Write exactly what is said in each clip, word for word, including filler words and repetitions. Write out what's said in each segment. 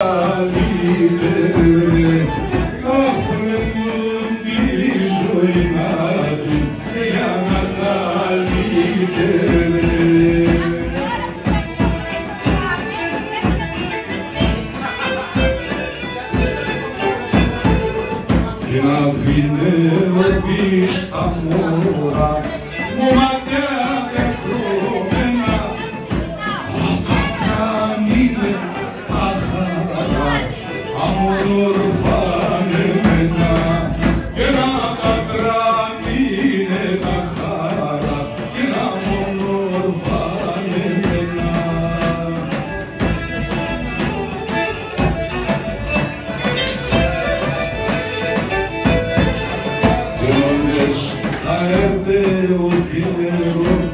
Αχ, πολεμούν τη ζωή μ' ατουν, για να καλύπτουνε. Κι να αφήνε ο πίστα μωρά, μάτια πικρομένα, ατακάν είναι αχαρά, αμονόρφα εμένα. Κι να ατακάν είναι αχαρά, κι να αμονόρφα εμένα. Γέροντες, θα έρθει ο καιρός,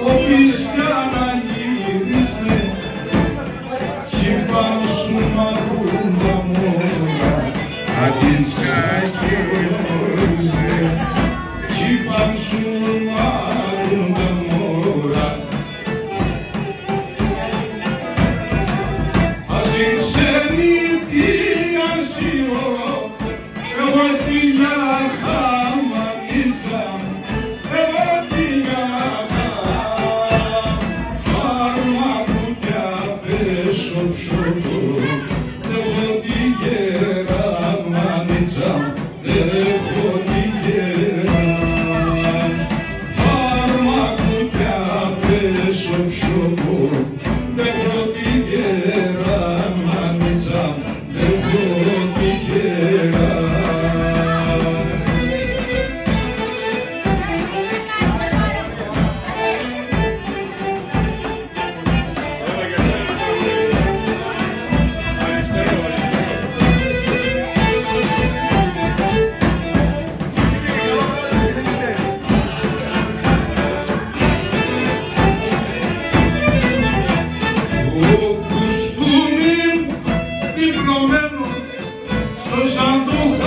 ο πίστα να γυρίσουνε, κι πα σ' μαρούν τα μωρά, να τ' ξακυριόλιζε, κι πα σ' μαρούν τα μωρά. Ας σ' ξενιτίασ' η ω-, εγώ τη λιάχα μανίτσα μ', εγώ τη λιάχα. Φάρμακο κι απέσ' σο ψωμί, εγώ τη γερά μανίτσα μ', εγώ τη γερά. Φάρμακο κι απέσ' σο ψωμί, εγώ τη γερά μανίτσα μ', εγώ τη γερά. Σο σαντούχ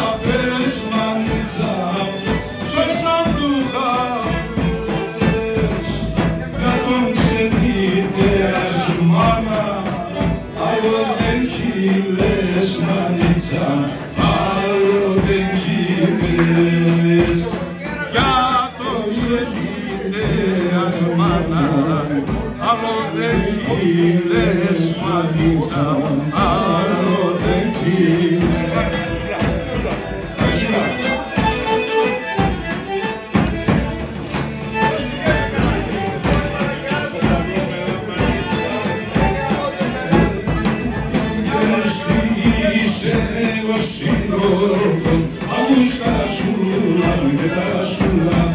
απέσ' μανίτσα μ', σο σαντούχ απέσ'. Για τον ξενιτέα σ' μάνα, άλλο δεν χείλες μανίτσα μ', άλλο δεν χείλες. Για τον ξενιτέα σ' μάνα, άλλο δεν χείλες μανίτσα μ', άλλο δεν χείλες. Εσύ είσαι ο σύντροφος, άκου σ' τα σουλάμ' και τα σουλάμ'.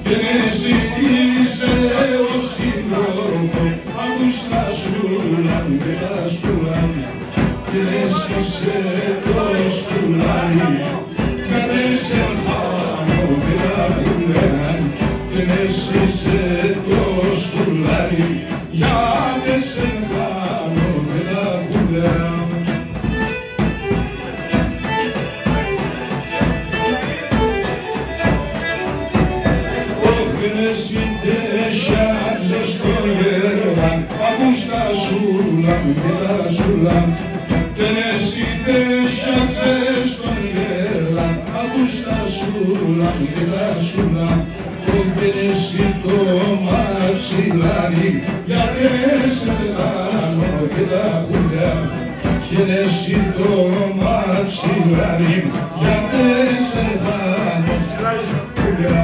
Κι εσύ είσαι ο σύντροφος, άκου σ' τα σουλάμ' και τα σουλάμ'. Κι εσύ είσαι το στουλάρι, κι εσύ χάνουμε τα πουλά. Κι εσύ είσαι το στουλάρι, κι εσύ χάνουμε τα πουλά. Ω, κι εσύ τέσσερις άκρες στο γέραν, άκου σ' τα σουλάμ' και τα σουλάμ'. Κι εσύ τέσσερις άκρες στο γέραν, άκου σ' τα σουλάμ' και τα σουλάμ'. Ω, κι εσύ το μαξιλάρι, για τέσσερ' χάνουμε τα πουλά. Κι εσύ το μαξιλάρι, για τέσσερ' χάνουμε τα πουλά.